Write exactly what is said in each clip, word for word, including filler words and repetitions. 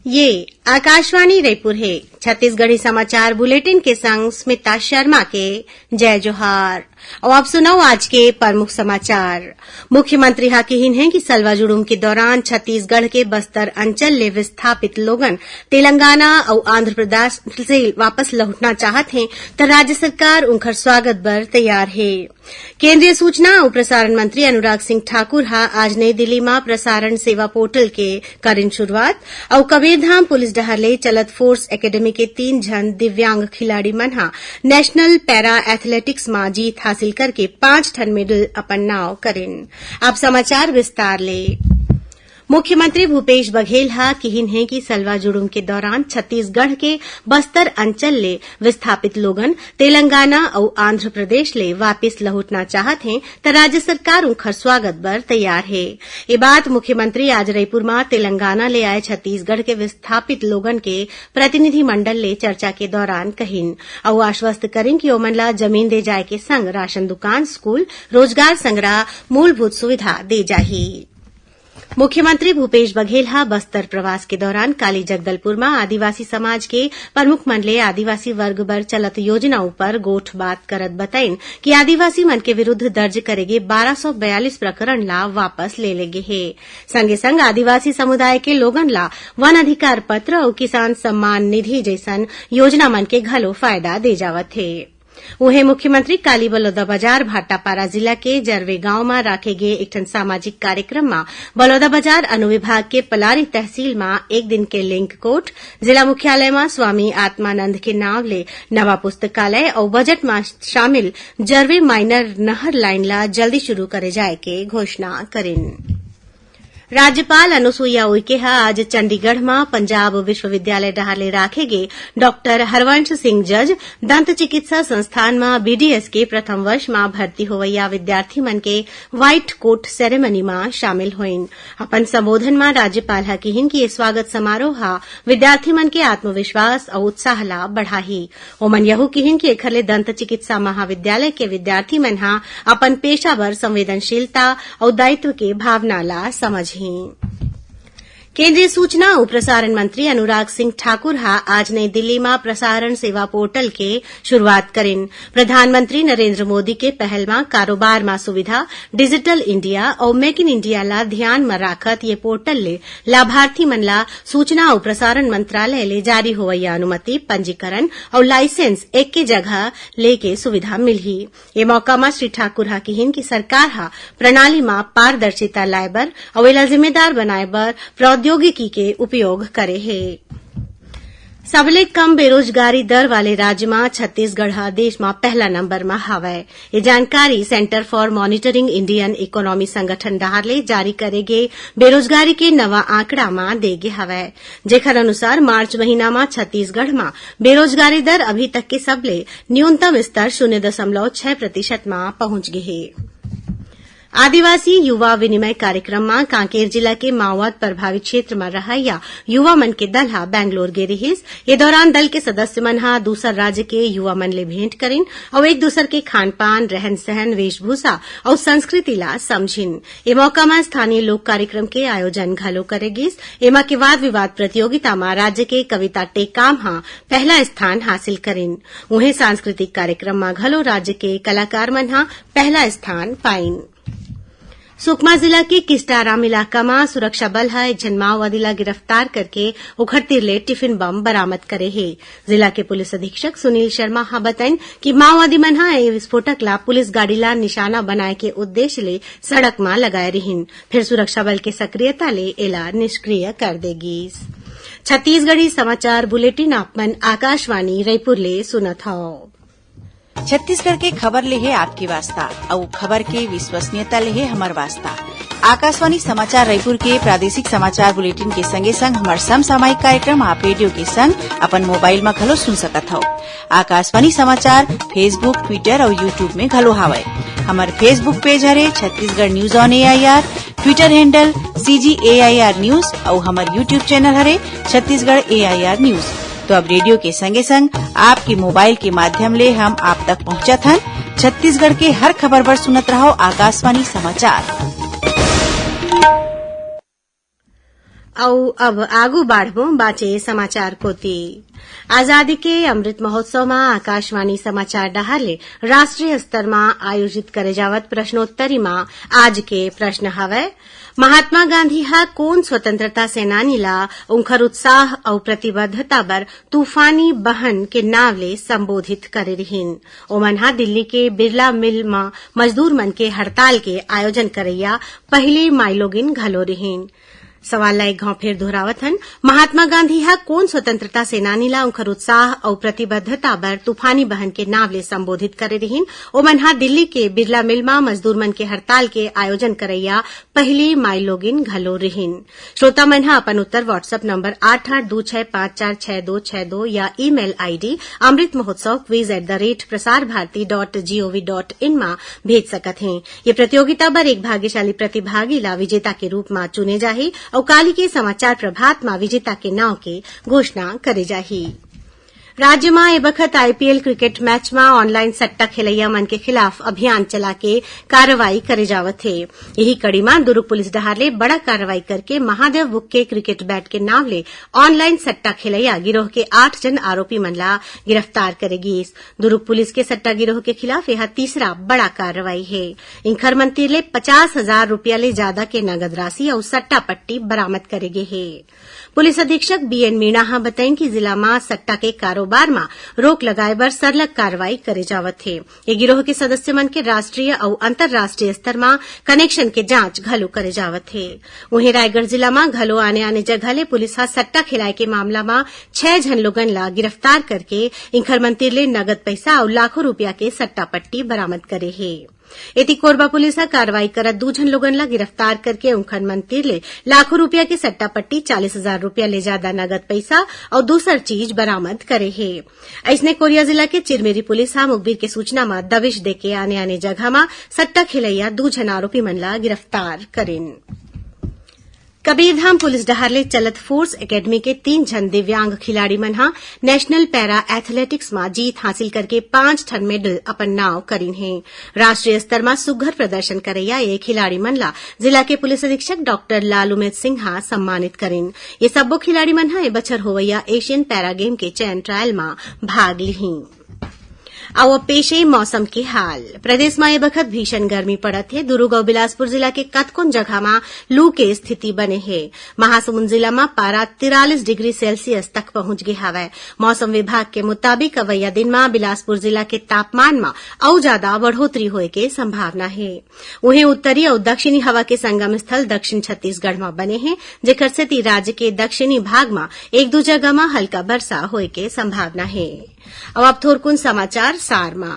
ये आकाशवाणी रायपुर हे। छत्तीसगढ़ी समाचार बुलेटिन के संग स्मिता शर्मा के जय जोहार। अउ आप सुनव आज के प्रमुख समाचार। मुख्यमंत्री हा किहिन हे कि सलवा जुड़ूम के दौरान छत्तीसगढ़ के बस्तर अंचल ले विस्थापित लोगन तेलंगाना अउ आंध्र प्रदेश से वापस लहुटना चाहत हें, त राज्य सरकार उंखर स्वागत बर तैयार हे। केंद्रीय सूचना अउ प्रसारण मंत्री अनुराग सिंह ठाकुर हा आज नई दिल्ली म प्रसारण सेवा पोर्टल के करिन शुरुआत अउ कबीरधाम पुलिस डहार ले चलत फोर्स एकेडमी के तीन झन दिव्यांग खिलाड़ी मन हा नेशनल पैरा एथलेटिक्स म जीत हासिल करके पांच ठन मेडल अपन नाव करिन। अब समाचार विस्तार ले। मुख्यमंत्री भूपेश बघेल हा किहिन हे कि सलवा जुड़ूम के दौरान छत्तीसगढ़ के बस्तर अंचल ले विस्थापित लोगन तेलंगाना अउ आंध्र प्रदेश ले वापिस लहुटना चाहत हें, त राज्य सरकार उंखर स्वागत बर तैयार हे। ये बात मुख्यमंत्री आज रईपुर म तेलंगाना ले आए छत्तीसगढ़ के विस्थापित लोगन के प्रतिनिधिमंडल ले चर्चा के दौरान कहिन अउ आश्वस्त करिन कि ओमन ला जमीन दे जाए के संग राशन दुकान, स्कूल, रोजगार संग मूलभूत सुविधा दे जाही। मुख्यमंत्री भूपेश बघेल ह बस्तर प्रवास के दौरान काली जगदलपुर म आदिवासी समाज के प्रमुख मन ले आदिवासी वर्ग बर चलत योजना उपर गोठ बात करत बतइन कि आदिवासी मन के विरुद्ध दर्ज करे गे बारह सौ बयालीस प्रकरण ला वापस ले ले गे हे। संगे संग आदिवासी समुदाय के लोगन ला वन अधिकार पत्र अउ किसान सम्मान निधि जइसन योजना मन के घलो फायदा दे जावत हे। उहें, मुख्यमंत्री काली बलौदाबाजार भाटापारा जिला के जरवे गांव म राखे गे एक ठन सामाजिक कार्यक्रम म बलौदाबाजार अनुविभाग के पलारी तहसील म एक दिन के लिंक कोर्ट, जिला मुख्यालय म स्वामी आत्मानंद के नांव ले नवा पुस्तकालय अउ बजट म शामिल जरवे माइनर नहर लाइन ला जल्दी शुरू करे जाए के घोषणा करिन। राज्यपाल अनुसुईया उइके ह आज चंडीगढ़ म पंजाब विश्वविद्यालय डहार ले राखे गे डॉक्टर हरवंश सिंह जज दंत चिकित्सा संस्थान म बीडीएस के प्रथम वर्ष म भर्ती होवइया विद्यार्थी मन के व्हाइट कोट सेरेमनी म शामिल होइन। अपन संबोधन म राज्यपाल ह किहिन कि ये स्वागत समारोह ह विद्यार्थी मन के आत्मविश्वास अउ उत्साह ला बढ़ाही। ओमन यहू किहिन कि एखर ले दंत चिकित्सा महाविद्यालय के विद्यार्थी मन ह अपन पेशा बर संवेदनशीलता अउ दायित्व के भावना ला समझही। केंद्रीय सूचना अउ प्रसारण मंत्री अनुराग सिंह ठाकुर ह आज नई दिल्ली म प्रसारण सेवा पोर्टल के शुरुआत करिन। प्रधानमंत्री नरेंद्र मोदी के पहल म कारोबार म सुविधा, डिजिटल इंडिया अउ मेक इन इंडिया ला ध्यान म राखत ये पोर्टल ले लाभार्थी मन ला सूचना अउ प्रसारण मंत्रालय ले जारी होवइया अनुमति, पंजीकरण अउ लाइसेंस एके जगह लेके सुविधा मिलही। ए मौका म श्री ठाकुर ह किहिन कि सरकार ह प्रणाली म पारदर्शिता लाए बर अउ एला जिम्मेदार बनाए बर प्रौद्योगिकी के उपयोग करे हे। सबले कम बेरोजगारी दर वाले राज्य म छत्तीसगढ़ ह देश म पहला नंबर म हवय। ये जानकारी Centre for Monitoring Indian Economy संगठन डहार ले जारी करे गे बेरोजगारी के नवा आंकड़ा म दे गे हवय, जेखर अनुसार मार्च महीना म छत्तीसगढ़ म बेरोजगारी दर अभी तक के सबले न्यूनतम स्तर शून्य दशमलव छह प्रतिशत म पहुंच गे हे। आदिवासी युवा विनिमय कार्यक्रम म कांकेर जिला के माओवाद प्रभावित क्षेत्र म रहइया युवा मन के दल ह बैंगलोर गे रिहिस। ये दौरान दल के सदस्य मन ह दूसर राज्य के युवा मन ले भेंट करिन अउ एक दूसर के खान-पान, रहन-सहन, वेशभूषा अउ संस्कृति ला समझिन। ए मौका म स्थानीय लोक कार्यक्रम के आयोजन घलो करे गिस। एमा के वाद विवाद प्रतियोगिता म राज्य के कविता टेकाम ह पहला स्थान हासिल करिन। उहें, सांस्कृतिक कार्यक्रम म घलो राज्य के कलाकार मन ह पहला स्थान पाइन। सुकमा जिला के किस्टाराम इलाका म सुरक्षा बल ह एक झन माओवादी ला गिरफ्तार करके ओखर तीर ले टिफिन बम बरामद करे हे। जिला के पुलिस अधीक्षक सुनील शर्मा ह बताइन कि माओवादी मन ह ए विस्फोटक ला पुलिस गाड़ी ला निशाना बनाए के उद्देश्य ले सड़क म लगाए रिहिन, फेर सुरक्षा बल के सक्रियता ले एला निष्क्रिय कर दे गीस। छत्तीसगढ़ी समाचार बुलेटिन आप मन आकाशवाणी रईपुर ले सुनत हव। छत्तीसगढ़ के खबर ले हे आपके वास्ता, अउ खबर के विश्वसनीयता ले हे हमर वास्ता। आकाशवाणी समाचार रायपुर के प्रादेशिक समाचार बुलेटिन के संगे संग हमर समसामयिक कार्यक्रम आप रेडियो के संग अपन मोबाइल म घलो सुन सकत हव। आकाशवाणी समाचार Facebook, Twitter अउ YouTube में घलो हावय। हमर Facebook पेज हरे Chhattisgarh news on A I R, Twitter handle C G A I R news अउ हमर YouTube चैनल हरे Chhattisgarh A I R news। तो अब रेडियो के संगे संग आपके मोबाइल के माध्यम ले हम आप तक पहुंचत हन। छत्तीसगढ़ के हर खबर बर सुनत रहव आकाशवाणी समाचार। अउ अब आगू बाढ़बो बाचे समाचार कोति। आजादी के अमृत महोत्सव म आकाशवाणी समाचार डहार ले राष्ट्रीय स्तर म आयोजित करे जावत प्रश्नोत्तरी म आज के प्रश्न हवय, महात्मा गांधी ह कोन स्वतंत्रता सेनानी ला उंखर उत्साह अउ प्रतिबद्धता बर तूफानी बहन के नाव ले संबोधित करे रिहिन? ओमन ह दिल्ली के बिरला मिल म मजदूर मन के हड़ताल के आयोजन करइया पहिली माईलोगिन घलो रिहिन। सवाल ला एक घांव फेर दोहरावत हन, महात्मा गांधी ह कोन स्वतंत्रता सेनानी ला उंखर उत्साह अउ प्रतिबद्धता बर तूफानी बहन के नाव ले संबोधित करे रिहिन? ओमन ह दिल्ली के बिरला मिल म मजदूर मन के हड़ताल के आयोजन करइया पहिली माईलोगिन घलो रिहिन। श्रोता मन ह अपन उत्तर WhatsApp नंबर आठ आठ दू छै पाँच चार छै दो छै दो या email ID amrit mahotsav quiz at the rate prasar bharati dot gov dot in म भेज सकत हें। ये प्रतियोगिता बर एक भाग्यशाली प्रतिभागी ला विजेता के रूप म चुने जाही अउ काली के समाचार प्रभात म विजेता के नाव के घोषणा करे जाही। राज्य म ए बखत IPL क्रिकेट मैच म ऑनलाइन सट्टा खेलइया मन के खिलाफ अभियान चला के कार्रवाई करे जावत हे। इही कड़ी म दुरूग पुलिस डहार ले बड़ा कार्रवाई करके महादेव बुक के क्रिकेट बैट के नाव ले ऑनलाइन सट्टा खेलइया गिरोह के आठ झन आरोपी मन ला गिरफ्तार करे गीस। दुरूग पुलिस के सट्टा गिरोह के खिलाफ एहा तीसरा बड़ा कार्रवाई हे। इंखर मन तीर ले पचास हजार रुपया ले जादा के नगद राशि अउ सट्टा पट्टी बरामद करे गे हे। पुलिस अधीक्षक बीएन मीणा ह बताइन कि जिला म सट्टा के कारोबार म रोक लगाए बर सरलग कार्रवाई करे जावत हे। ये गिरोह के सदस्य मन के राष्ट्रीय अउ अंतर्राष्ट्रीय स्तर म कनेक्शन के जांच घलो करे जावत हे। उहें, रायगढ़ जिला म घलो आने-आने जगह ले पुलिस ह सट्टा खिलाए के मामला म छह झन लोगन ला गिरफ्तार करके इंखर मन तीर ले नगद पइसा अउ लाखों रुपया के सट्टा पट्टी बरामद करे हे। एती, कोरबा पुलिस ह कार्रवाई करत दू झन लोगन ला गिरफ्तार करके उंखर मन तीर ले लाखों रुपया के सट्टा पट्टी, चालीस हजार रुपया ले जादा नगद पइसा अउ दूसर चीज बरामद करे हे। अइसने, कोरिया जिला के चिरमिरी पुलिस ह मुखबिर के सूचना म दबिश देके आने-आने जगह म सट्टा खेलइया दू झन आरोपी मन ला गिरफ्तार करिन। कबीरधाम पुलिस डहार ले चलत फोर्स एकेडमी के तीन झन दिव्यांग खिलाड़ी मन ह नेशनल पैरा एथलेटिक्स म जीत हासिल करके पांच ठन मेडल अपन नाव करिन हे। राष्ट्रीय स्तर म सुघ्घर प्रदर्शन करइया ये खिलाड़ी मन ला जिला के पुलिस अधीक्षक डॉक्टर लालूमेद सिंह ह सम्मानित करिन। ये सब्बो खिलाड़ी मन ह ए बछर होवइया एशियन पैरा गेम के चयन ट्रायल म भाग लिही। अउ अब पेश हे मौसम के हाल। प्रदेश म ए बखत भीषण गर्मी पड़त हे। दुरूग अउ बिलासपुर जिला के कतकोन जगह म लू के स्थिति बने हे। महासमुंद जिला म पारा तिरालीस डिग्री सेल्सियस तक पहुंच गे हवय। मौसम विभाग के मुताबिक अवइया दिन म बिलासपुर जिला के तापमान म अउ जादा बढ़ोतरी होए के संभावना हे। उहें, उत्तरी अउ दक्षिणी हवा के संगम स्थल दक्षिण छत्तीसगढ़ म बने हे, जेकर सेती राज्य के दक्षिणी भाग म एक दू जगह म हल्का बरसा होए के संभावना हे। अब आप थोरकुन समाचार सार म।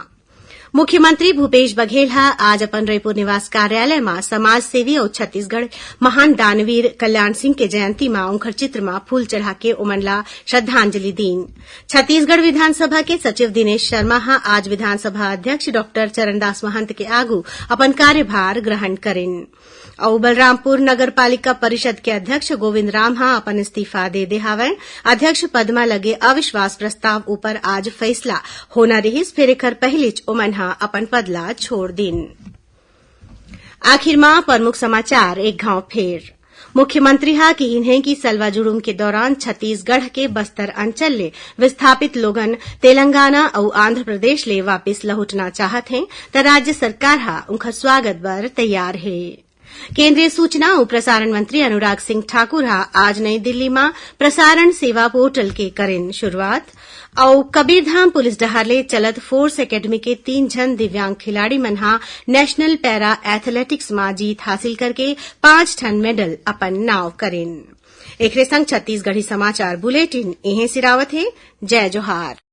मुख्यमंत्री भूपेश बघेल ह आज अपन रईपुर निवास कार्यालय म समाज सेवी अउ छत्तीसगढ़ महान दानवीर कल्याण सिंह के जयंती म उंखर चित्र म फूल चढ़ा के ओमन ला श्रद्धांजलि दीन। छत्तीसगढ़ विधानसभा के सचिव दिनेश शर्मा ह आज विधानसभा अध्यक्ष डॉक्टर चरणदास महंत के आगू अपन कार्यभार ग्रहण करिन। अउ बलरामपुर नगर पालिका परिषद के अध्यक्ष गोविंद राम ह अपन इस्तीफा दे दे हवय। अध्यक्ष पद म लगे अविश्वास प्रस्ताव ऊपर आज फैसला होना रिहिस, फेर एखर पहिलीच ओमन ह अपन पद ला छोड़ दीन। आखिर म प्रमुख समाचार एक घांव फेर। मुख्यमंत्री ह किहिन हे कि सलवा जुड़ूम के दौरान छत्तीसगढ़ के बस्तर अंचल ले विस्थापित लोगन तेलंगाना अउ आंध्र प्रदेश ले वापिस लहुटना चाहत हें, त राज्य सरकार ह उंखर स्वागत बर तैयार हे। केंद्रीय सूचना अउ प्रसारण मंत्री अनुराग सिंह ठाकुर ह आज नई दिल्ली म प्रसारण सेवा पोर्टल के करेन शुरुआत। अउ कबीरधाम पुलिस डहार ले चलत फोर्स एकेडमी के तीन झन दिव्यांग खिलाड़ी मन ह नेशनल पैरा एथलेटिक्स म जीत हासिल करके पांच ठन मेडल अपन नाव करेन। एखरे संग छत्तीसगढ़ी समाचार बुलेटिन इहें सिरावत हे। जय जोहार।